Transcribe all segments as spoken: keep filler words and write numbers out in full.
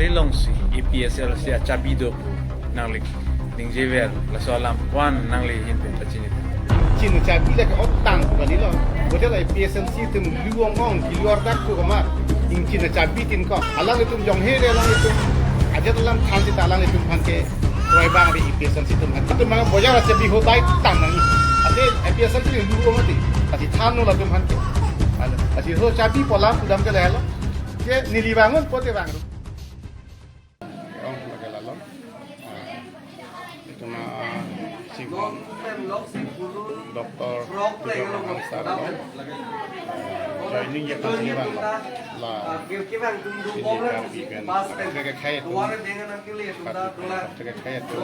Longsi A P S L C achabi do pu nangli ningjever, laso alam ko-an nangli ahin pen pachini? Ingchin achabi lake otang pu kalilo. Bote la A P S L C atum lu ong ong, kilu ardak tu kama. Ingchin achabi tin ko. Alanglitum jonghe le alanglitum ajat alam than sita alanglitum aphan ke kroi abang ave A P S L C atum aphan. Atum mang bojar achabi ho dai tang nangji. Ate A P S L C lu ong mati. Ati than lo latum aphan ke. Alo, ati ho achabi pu alam pudam ke lalo. Ke neli vang un pote vang ru. Ong lake lalo. Ah, itum, ah, si Doctor Tuliram Ronghang sir lo, ah, joining ya kan sini bang lo. La, ini Karbi pen, Karbi ke khaya tu, Karbi pen, Karbi ke khaya tu.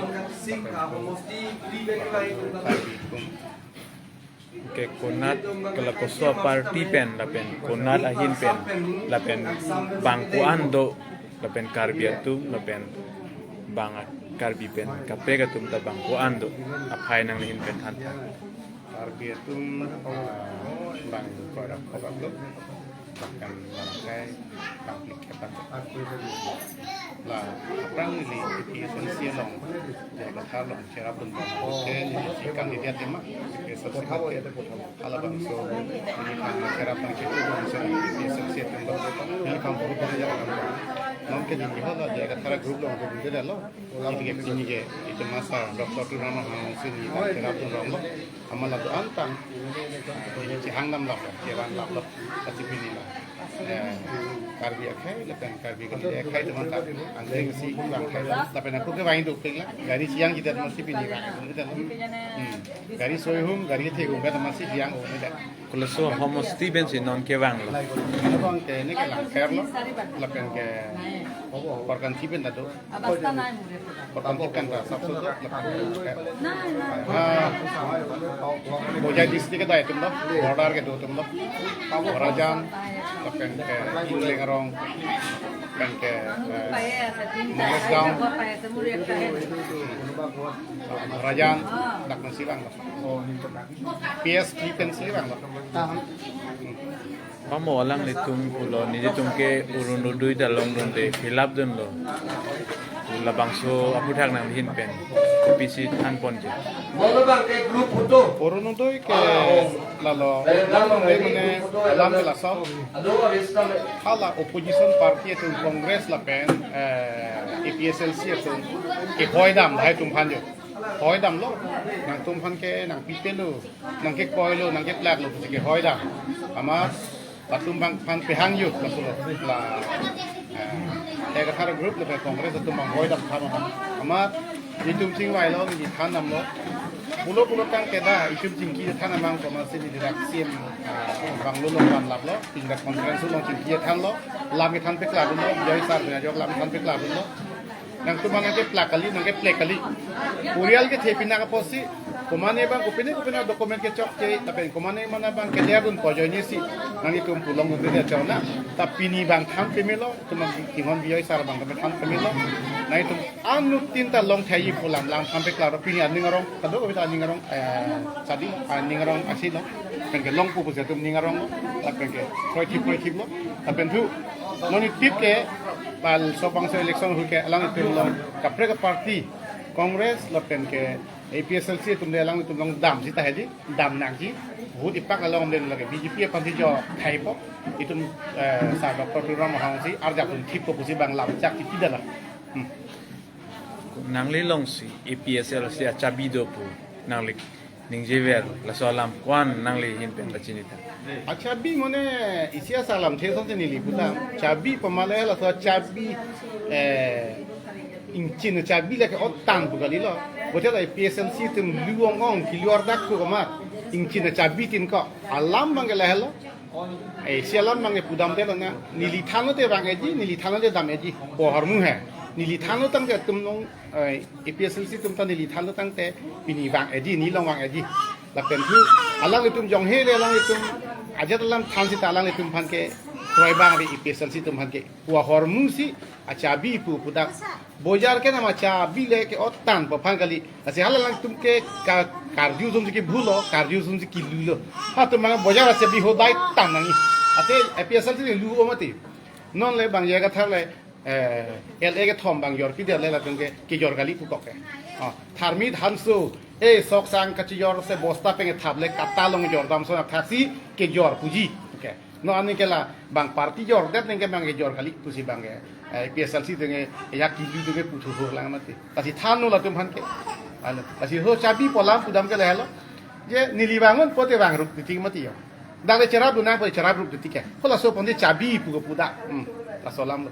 Karbi pen. Ke konat ke la koso party pen lapen konat ahin pen lapen bang ko-an do lapen Karbi atum lapen bang a-, Karbi pen kaprek atum ta bang ko-an do, aphai nangli ahin pen than tha. Karbi atum, ah, bang korak korak do. Bahkan barangkai public ke pan. La, aphrang neli A P S L C along, J I Kathar along, Cherap Dunbang, oke, neli si candidate tema, A P S L C ke. Halabangso, neliphan Cherap Dunbang ke, A P S L C atum, neliphan bahut bahut ya kan. Non ke neli hala, J I Kathar group along, group ke dalo. Neli ke pini ke, itum master, Doctor Tuliram Ronghang si neli Cherap Dunbang lo. Amat la do-an tang, chehang dam lap, chevan lap lo, pasi pini la. Eh, Karbi akhai, lapen Karbi kali akhai teman ta, angkring si bang khai lo, lapen ako ke vang do ping la, gari siang jidat masi pini bang, gitu kan. Hmm. Gari soi hum, gari the hum, kata masi siang hum, gitu. Kolaso homosti pen si non ke vang lo? Abang ke ini ke Langpher lo, lapen ke Korkanthi pen ta do. Abasta nai mure pura. Pertama kan ta sabse to. Nai, nai. Ah, Hojai district ke dai atum lo, border kedo atum lo. Rajan, lapen ke Ingleng arong, lapen ke, eh, Males Gaon. Rajan, dak nang silang lo. P S P pen silang lo. Pamo alanglitum pulo, nelitum ke Orunodoi ta longdunde, fill up dunlo. Labangso aphuthak nangli ahin pen kopisi than ponji? Mono bang ke group photo. Orunodoi ke lalo, longdunde mane alam ke laso. Hala opposition party atum Congress lapen, eh, A P S L C atum kehoi dam lahai atum aphan jo. Hoi dam lo, nangtum aphan ke nangpipe lo, nangkekroi lo, nangkeplak lo pusi kehoi dam. Amat latum abang aphan pehang yo, laso lo. La, eh, Ekathar group lapen Congress atum abang hoi dam than lo. Amat itum chingvai lo, neli than dam lo. Pulo pulo tangte da, itum chingki than abang komat si neli dak C M, ah, abang lo lo van lap lo, pini dak conference along chingki than lo, lam kethan pekla dun lo, Joy sir pen ajok lam kethan pekla dun lo. Nangtum abang nangkeplak kali, nangkeplek kali. Purial kethe pinak apotsi, komatne abang kopine kopine document kechokche, lapen komatne mane abang kele agun pojoine si, nanglitum pu longdunde chona. Ta pini abang than peme lo, itum abang kinghon Bijoy sir abang tame than peme lo. Nanglitum anuttin ta long thaiji pu lam lam than pekla lo, pini aning arong, kado kami ta aning arong, eh, sadi, aning arong asi lo. Pen ke longpo pusi atum ning arong lo, lapen ke kroithip kroithip lo, lapen thu, non itip ke, pal so bangso election ahut ke, alanglitum along kaprek aparty, Congress, lapen ke A P S L C atum de alanglitum along dam sita hedi, dam nangji, vote ipak along de lake B J P aphan si jo thaipo, itum, eh, sir Doctor Tuliram Ronghang si, arjap atum thippo pusi abang lamchak titi dala. Hmm. Nangli longsi A P S L C achabi do pu, nangli ningjever, laso alam ko-an nangli ahin pen pachini tha? Achabi mane isi asa alamthe asonsi neli puta. Chabi pamale laso chabi, eh, ingchin chabi lake otang pu kalilo. Bote la A P S L C atum lu ong ong, kilu ardak tu kama. Ingchin chabi tin ko. Alam abang ke lahelo. Eh, isi alam abang ke pudam te lo na. Neli than lote vang eji, neli than lote dam eji. Pohor mu he. Neli than lo tangte atum nong, eh, A P S L C atum ta neli than lo tangte pini vang eji, neli along vang eji. Lapen thu, alanglitum jonghe le alanglitum ajat alam than sita alanglitum aphan ke kroi abang ave A P S L C atum aphan ke. Pu ahormu si achabi pu pudak. Bojar ke nama achabi lake otang pu aphan kali. Lasi hala alanglitum ke ka-, karju sum si kebhu lo, karju sum si kelu lo. Ha, atum mang bojar achabi ho dai tang nangji. Ate A P S L C lu o mati. Non le abang J I Kathar le eh, L A kethom abang jorpi det le latum ke kejor kali pu kok ke. Oh, tharmi thanso, eh, sok sang kachijor se bosta pen kethap le katalong jordam so na thaksi kejor puji. Okay. Non aning ke la abang party jor det aning ke abang kejor kali pusi abang ke, eh, A P H L C atum ke, eh, ya kili atum ke puthu hur lang mati. Lasi than non latum aphan ke. Alo. Lasi ho chabi pu alam pudam ke lahelo. Je neli vang un pote vangruk titi mati yo. Dak le cherapdun nang pote cherapdun titi ke. Ko laso ponte chabi pu ko puda. Hmm. Laso alam lo.